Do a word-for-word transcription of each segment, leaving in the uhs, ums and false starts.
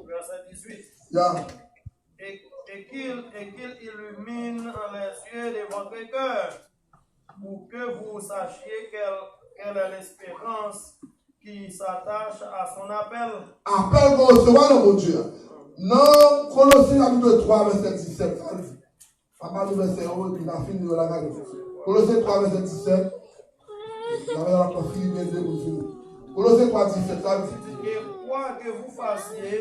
Verset dix-huit. Ya. Et, et qu'il, et qu'il illumine les yeux de votre cœur, pour que vous sachiez quelle, quelle est l'espérance qui s'attache à son appel. Apèl ke w resevwa nan Bondye a. Nan Kolose chapit twa, vèsè disèt, sa l di. Papa nou vèsè yo, epi n a fini yo la, gade. Kolose twa, vèsè disèt. N a fini, n a fini. Kolose twa, disèt, sa l di. Et quoi que vous fassiez,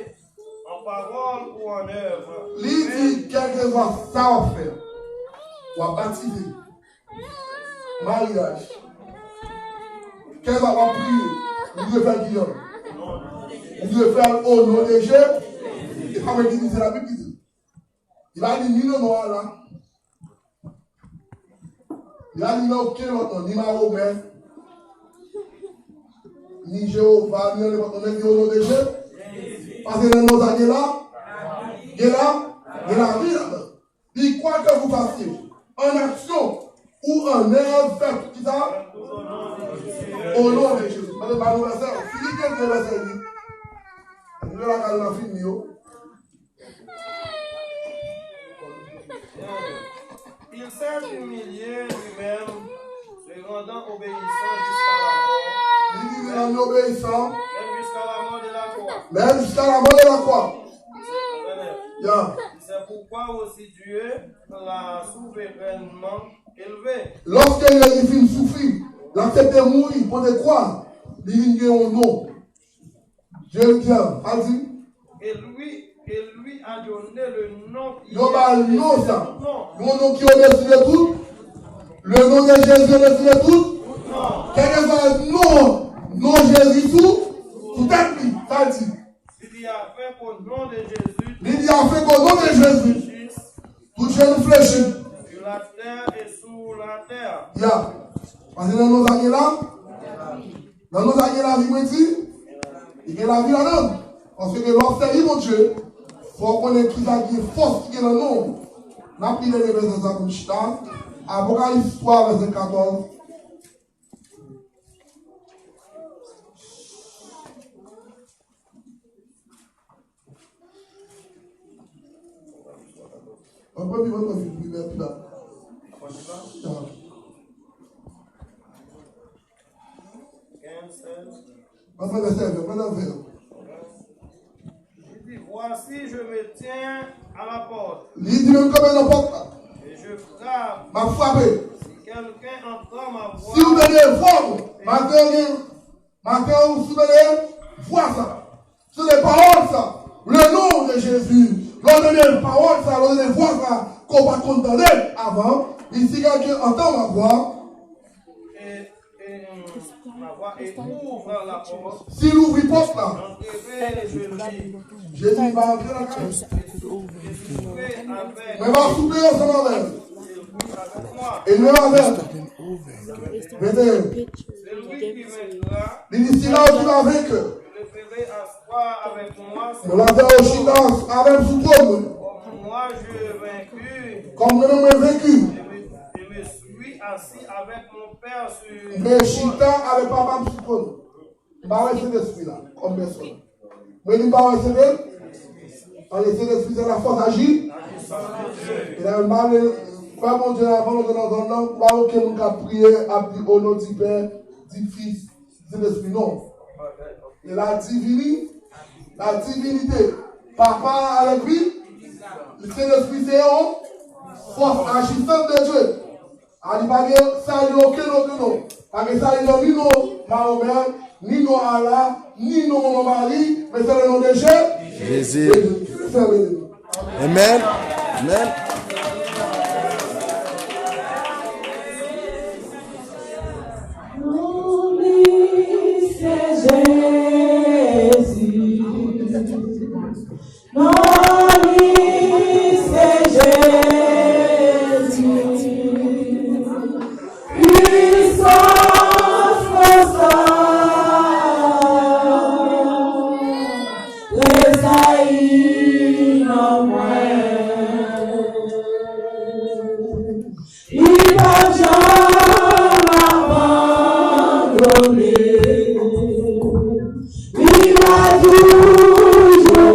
en parole ou en œuvre. Li di, kèlkeswa sa w ap fè, w ap batize, maryaj, kèlkeswa w ap priye, ou dwe fè l kijan? Ou dwe fè l o non de Jezi. E pa mwen ki di, se Labib ki di. Li pa di ni nan non a la. Li pa di nan okenn lòt non, ni Mawomè, ni Jewova, ni nan nenpòt non, men di o non de Jezi. Paske nan non sa gen la, gen la, gen lavi ladan. Li kwa ke vous fassiez, en action ou en œuvre, fè tout kisa? O non de Jezi. Mande ba nou vèsè, Filipyen de vèsè uit. Nou lakay nan fini yo. Il s'est humilié lui-même, se rendant obéissant jusqu'à la mort. Li di li rann li obeyisan. Même jusqu'à la mort de la croix. Menm jiska lamò de lakwa. Verset vingt-neuf. Ya. C'est pourquoi aussi Dieu l'a souverainement élevé. Lòske Jezi fin soufri, l aksepte mouri, pote kwa, li vin gen yon non. Dye l di, a di. Et lui, et lui a donné le nom qui est au-dessus de tout nom. Yo ba l non sa. Yon non ki odesi de tout. Le nom de Jésus au-dessus de tout. Kèlkeswa non, non Jezi sou, sou tèt li, sa l di. Il y a fait qu'au nom de Jésus, li di, afin qu'au nom de Jésus, tout genou fléchi. Sur la terre et sous la terre. Ya. Paske nan non sa gen la, nan non sa gen lavi, mwen di, li gen lavi ladan l. Paske lè w ap sèvi Bondye, fò w konnen kisa ki fòs ki gen nan non w. N ap li dènye vèsè sa pou n chita. Apokalips twa, vèsè katòz. Ann pran pi, ann pran pi, pi, pi, pi, pi. Ann pran vèsè ven, ann pran ven. Il dit, voici, je me tiens à la porte. Li di, menm kanpe nan pòt la. Et je frappe. M ap frape. Si quelqu'un entend ma voix, si w tande vwa m, maten an gen, maten an, si w tande vwa sa, si w tande pawòl sa, le nom de Jésus, lè w tande pawòl sa, lè w tande vwa sa, ke w pa t konn tande avan, li, si quelqu'un entend ma voix, et, et, euh, ma voix et ouvre la porte, si l ouvri pòt la, j'entrerai chez lui. Jezi va antre lakay. Mwen va soupe ansanm avè l. E li menm avè l. Venteyen. Li di, sila ki va venke, mwen va fè yo chita avè m sou twòn mwen. Kòm mwen menm mwen venki, mwen chita avèk Papa m sou twòn mwen. M pa wè Sentespri la kòm pèsòn. Mwen di m pa wè Sentespri. Paske Sentespri se la fòs aji. E la, m pa vle kwè Bondye avan lontan nan zòn nan, pa okenn moun k ap priye, ap di, o non di Pè, di Fis, di Sentespri, non. E la divini, la divinite, Papa avèk li, Sentespri se yon fòs ajisant de Dye. A li pa gen sali okenn, okenn non. Pa gen sali nan ni non Mahomè, ni non Allah, ni non Mari, men se le non de Je-, Jezi. Jezi. Ke le Seyè beni nou. Amen. Amen. Non li se Jezi. Non li se Jezi, pisans konsta, trezayi nan mwen. Li pa janm abandone. Li va toujou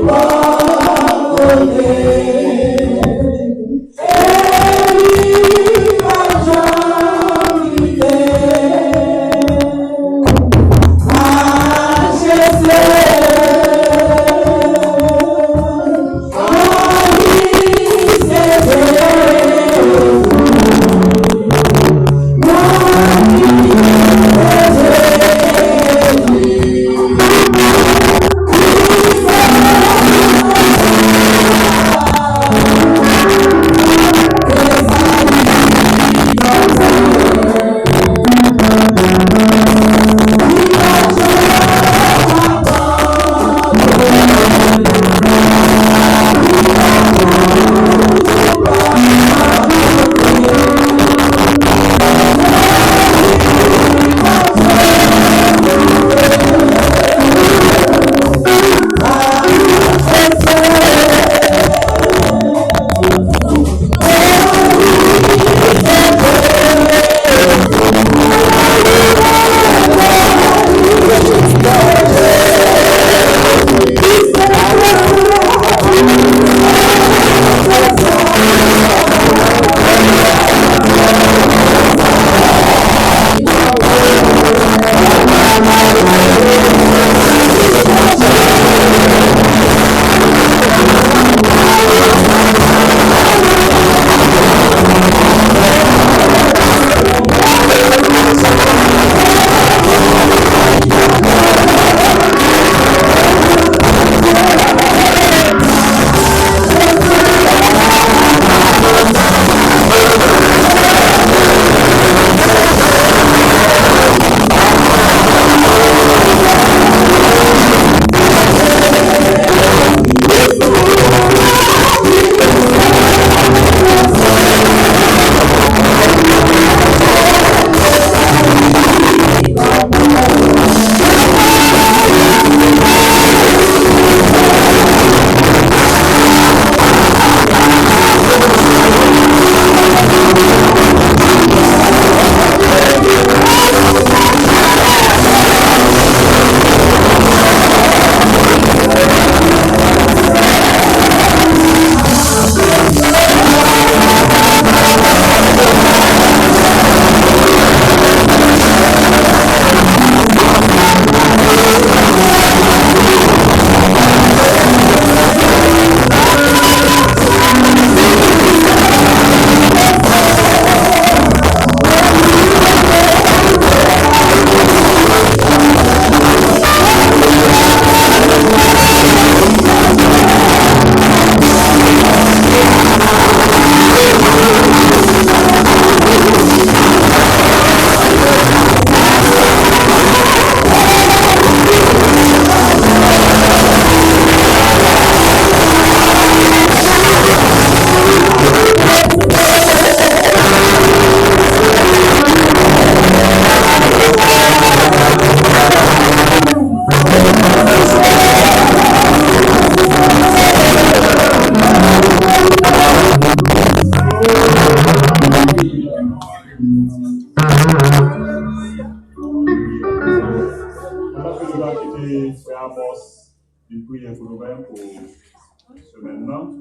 vin priye pou nou menm, pou semèn nan,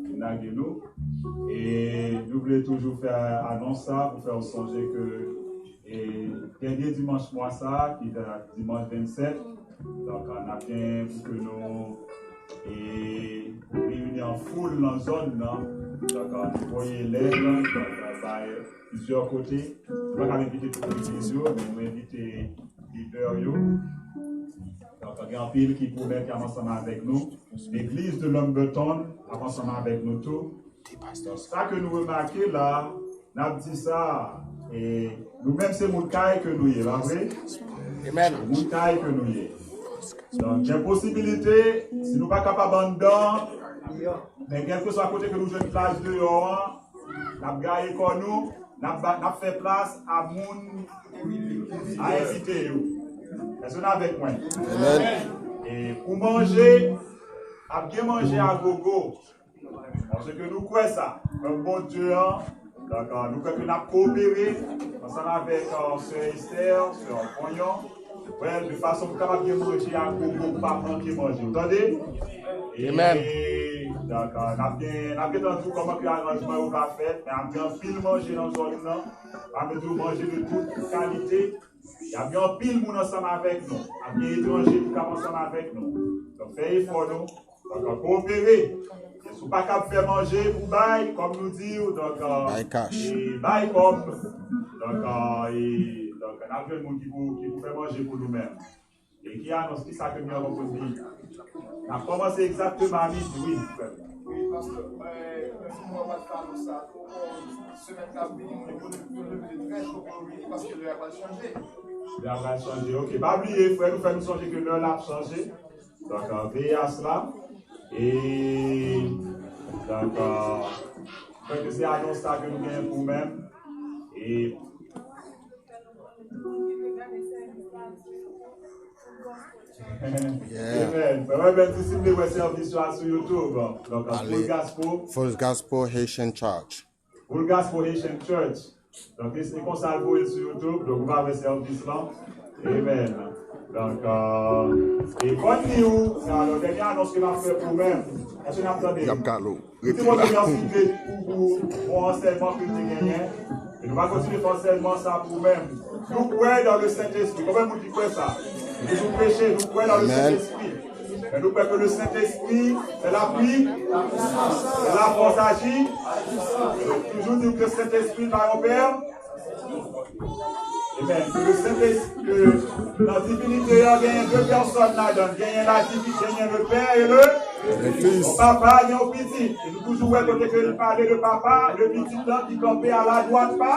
vin lage nou. E nou vle toujou fè anons sa pou fè w sonje ke e dènye dimanch mwa sa a, ki se dimanch vennsèt, donk, n ap gen pou ke nou e reyini an foul nan zòn nan. Donk, nou voye lèt, donk, bay plizyè kote. Nou pa ka envite tout legliz yo, men nou envite lidè yo. Donk, gen anpil ki pwomèt y ap ansanm avèk nou. Legliz de Lumberton ap ansanm avèk nou tou. Sa ke nou remake la, n ap di sa, e nou menm se moun kay ke nou ye, pa vre? Amen. Moun kay ke nou ye. Donk, gen posibilite, si nou pa kapab anndan, men kèlkeswa kote ke nou jwenn plas deyò an, n ap gaye kò nou, n ap ba, n ap fè plas a moun, a envite yo. Èske nou avèk mwen? Amen. E pou manje, ap gen manje a gogo. Paske nou kwè sa. Pèp Bondye an, donk, nou kwè ke n ap koopere ansanm avèk, euh, sè Esther, sè Konyon. Wè, de fason pou kapab gen manje a gogo, pou pa manke manje. Ou tande? Amen. E, donk, n ap gen, n ap gentan di w kòman ke aranjman yo va fèt, men ap gen anpil manje nan zòn nan. Pa mete w manje de tout kalite. Y ap gen anpil moun ansanm avèk nou. Ap gen etranje ki kab ansanm avèk nou. Donk, fè efò nou. Donk, koopere. E si w pa kab fè manje pou bay, kòm nou di w, donk, euh, bay kòb. Donk, euh, e, donk, n ap jwenn moun ki pou, ki pou fè manje pou nou menm. E ki anons, ki sa ke m gen ankò pou di? N ap kòmanse egzakteman a midi, wi, frè m. Wi, pastè, euh, mwen pa t fè anons sa tou, bon, semèn k ap vini, nou leve, nou leve trè to pou nou vini, paske lè a pral chanje. Lè a pral chanje, ok. Pa bliye, frè, nou fè nou sonje ke lè la ap chanje. Donk, euh, veye a sela. E, donk, euh, m kwè ke se anons sa ke nou genyen pou nou menm. E, Amen. Mwen menm, si m te wè sèvis yo a sou YouTube. Donk, Full Gospel. Full Gospel Haitian Church. Full Gospel Haitian Church. Donk, se konsa l voye sou YouTube. Donk, ou va wè sèvis lan. Amen. Donk, euh, e konn li ou, alò, dènye anons ke m ap fè pou ou menm. Èske n ap tande? Y ap galo. Rete la. Ti mwen te gen anpil de pou, pou, pou ansèyman ke l te genyen. E nou va kontinye fè ansèyman sa pou ou menm. Nou kwè dans le Saint-Esprit. Konbyen moun ki kwè sa? Nou toujou preche, nou kwè dans le Saint-Esprit. Men nou kwè ke le Saint-Esprit, c'est la pluie, c'est la force agit. Nou toujou di ke Sentespri pa yon pè. Amen. Ke le Sentespri, ke nan divinite a, genyen de pèsòn ladan. Genyen la divi-, genyen le pè e le, le Fis. Yon papa, gen yon pitit. E nou toujou wè kote ke li pale de papa, de pitit lan ki kanpe a la dwat pa,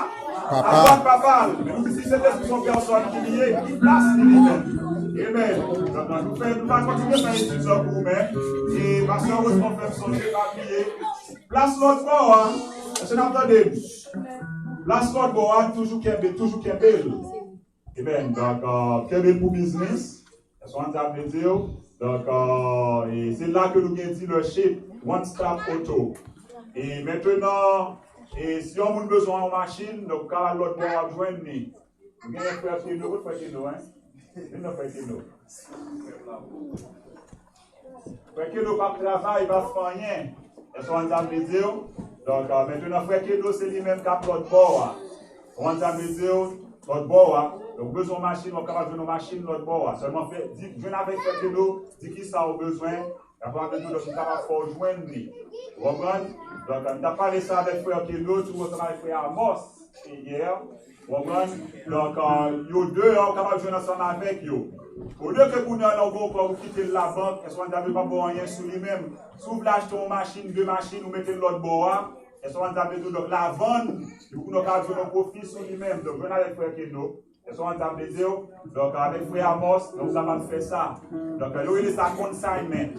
a dwat papa l. Men nou di si Sentespri se yon pèsòn ki li ye, ki plas li li menm. Amen. Donk, nou fè, nou va kontinye fè etid sa pou ou menm. E pastè Rosemond fè m sonje, pa bliye. Plas lòt bò a, èske n ap tande m? Plas lòt bò a, toujou kenbe, toujou kenbe l. Amen. Donk, euh, kenbe l pou biznis. Èske w konn sa m vle di w? Donk, euh, e se la ke nou gen dealership, One Stop Auto. E mentenan, e si yon moun bezwen yon machin, donk ou ka al lòt bò a, w ap jwenn li. Nou gen frè Keno, kot frè Keno, en? Vin non, frè Keno. Frè Keno p ap travay, p ap fè anyen. Èske w konn sa m vle di w? Donk, euh, mentenan, frè Keno, se li menm k ap lòt bò a. Ou konn sa m vle di w? Lòt bò a. Donk, ou bezwen yon machin, w ap kapab jwenn yon machin lòt bò a. Sèlman fè, di, jwenn avèk frè Keno, di kisa ou bezwen. Dakò avèk nou, donk, nou kapab fè w jwenn li. Ou konprann? Donk, nou t ap pale sa avèk frè Keno, tou ansanm avèk frè Amos, yè. Ou konprann? Donk, euh, yo de, ou kapab jwenn ansanm avèk yo. Olye ke kounye a lè w gen yon kòb ou kite l labank, èske w konn sa m vle di w p ap ba w anyen sou li menm? Si w vle achte yon machin, de machin, ou mete l lòt bò a, èske w konn sa m vle di w, donk, lavann, epi kounye a w kapab jwenn yon pwofi sou li menm. Donk, jwenn avèk frè Keno. Èske w konn sa m vle di w? Donk, avèk frè Amos, donk, sa m ap fè sa. Donk, yo rele sa consignment.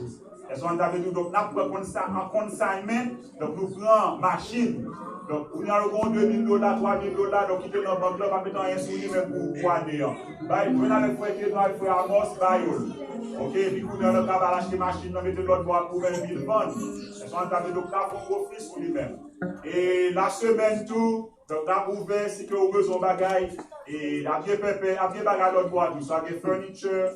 Èske w konn sa m vle di w? Donk, n ap pran konsa an consignment. Donk, nou pran machin. Donk, kounye a, yo gen yon de mil dola, twa mil dola, donk, kite l nan bank la, pa mete anyen sou li menm pou, pou ane an. Bay, jwenn avèk frè Keno, avèk frè Amos, ba yo l. Oke, epi kounye a, nou kapab al achte machin nan, mete l lòt bò a pou menm, epi l vann. Èske w konn sa m vle di w? Donk, ka fè yon pwofi sou li menm. E la semèn tou, donk, n ap ouvè, si ke ou bezwen yon bagay, e ap gen pèpè, ap gen bagay lòt bò a tou, swa gen furniture,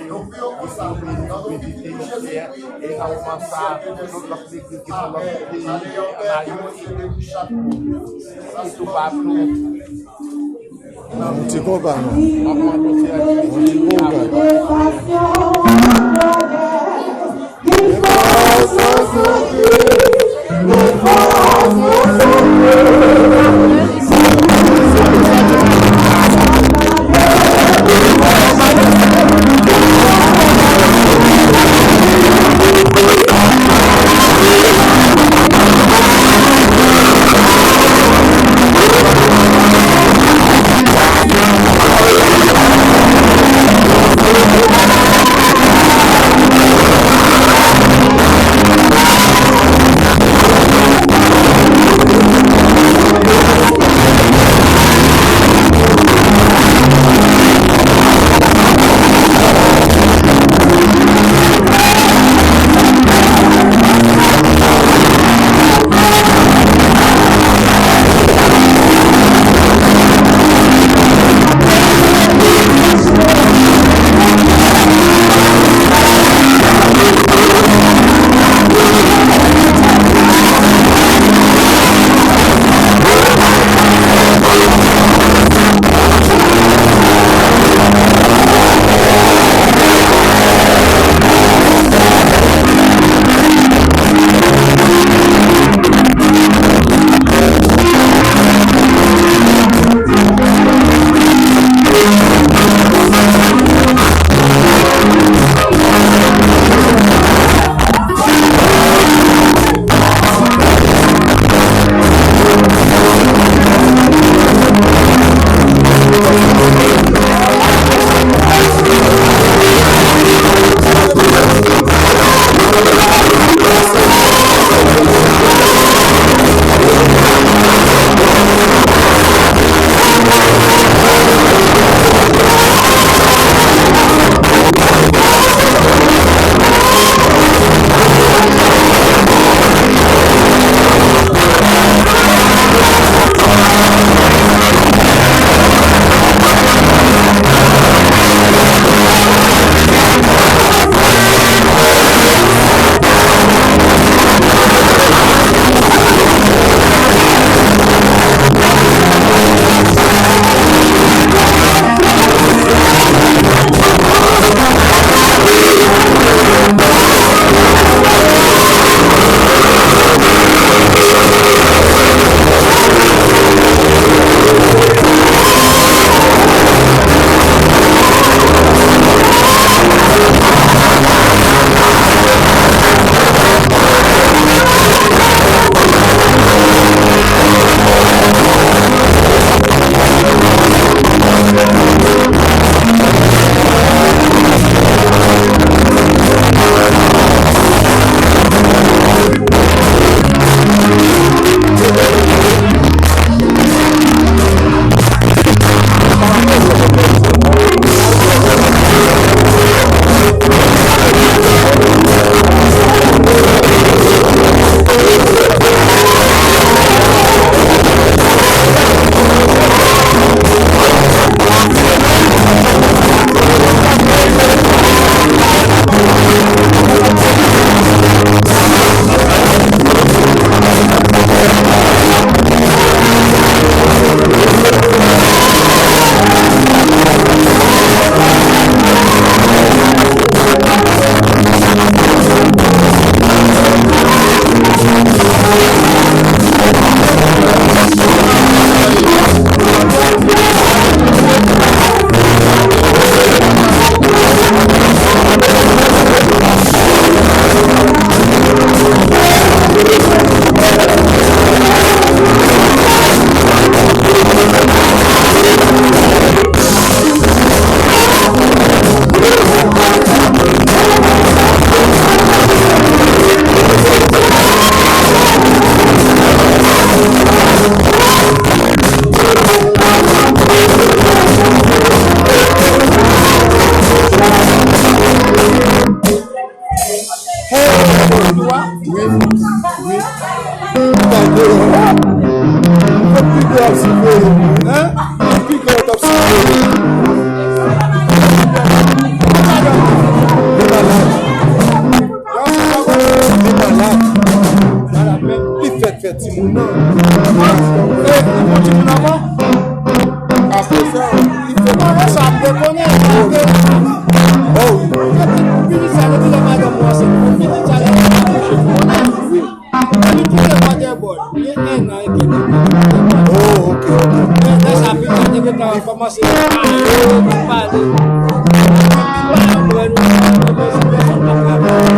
yo, pou nou beni, pou nou vizite yo, Seyè. E nan moman sa a, tout lòt legliz ki nan lòt peyi, ann Ayiti, e toupatou. Yon ti konpa, non? Yon ti konpa. Hey! Wi, wi. Gade, fòk piga ap siveye. Hein? Fòk piga ap siveye. Li malad. Li malad. Malad, men li fèk fè timoun nan. Ah, eh, li pran timoun avan? Apre sa, li fè mare sa ap dekonnen. Oh. Pitit sa, depi lè madanm ou ansent, pitit sa, lè li kouche, konnen. Li kite motherboard. Gen en an e kèk. Oh, ok, ok. Men lè sa, pitit te gentan kòmanse pale, pale. Pale, pale, nou pèsonn pa travay.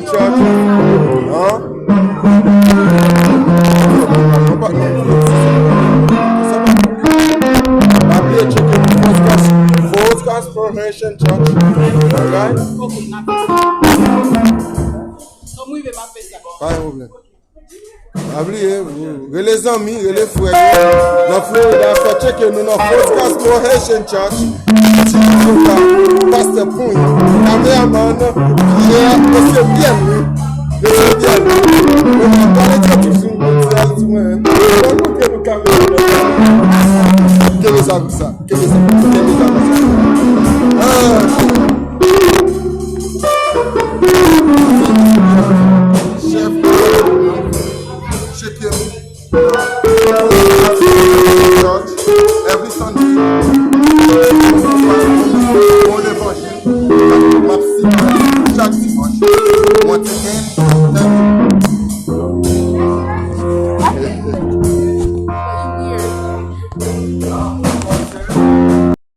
Church. Hein? Pa bliye tcheke nou First Class, First Class Haitian Church. Alright? Pa gen pwoblèm. Pa bliye, rele zanmi, rele frè yo. Nan Florida, fè tcheke nou nan First Class Haitian Church. Ti Pastè Pouny, kameraman, Pierre, mesye Pierre, wi. Mesye Pierre, wi. Mwen, mwen pale di toujou, mwen di al di mwen, mwen montre nou kamera. Kenbe sa konsa, kenbe sa konsa.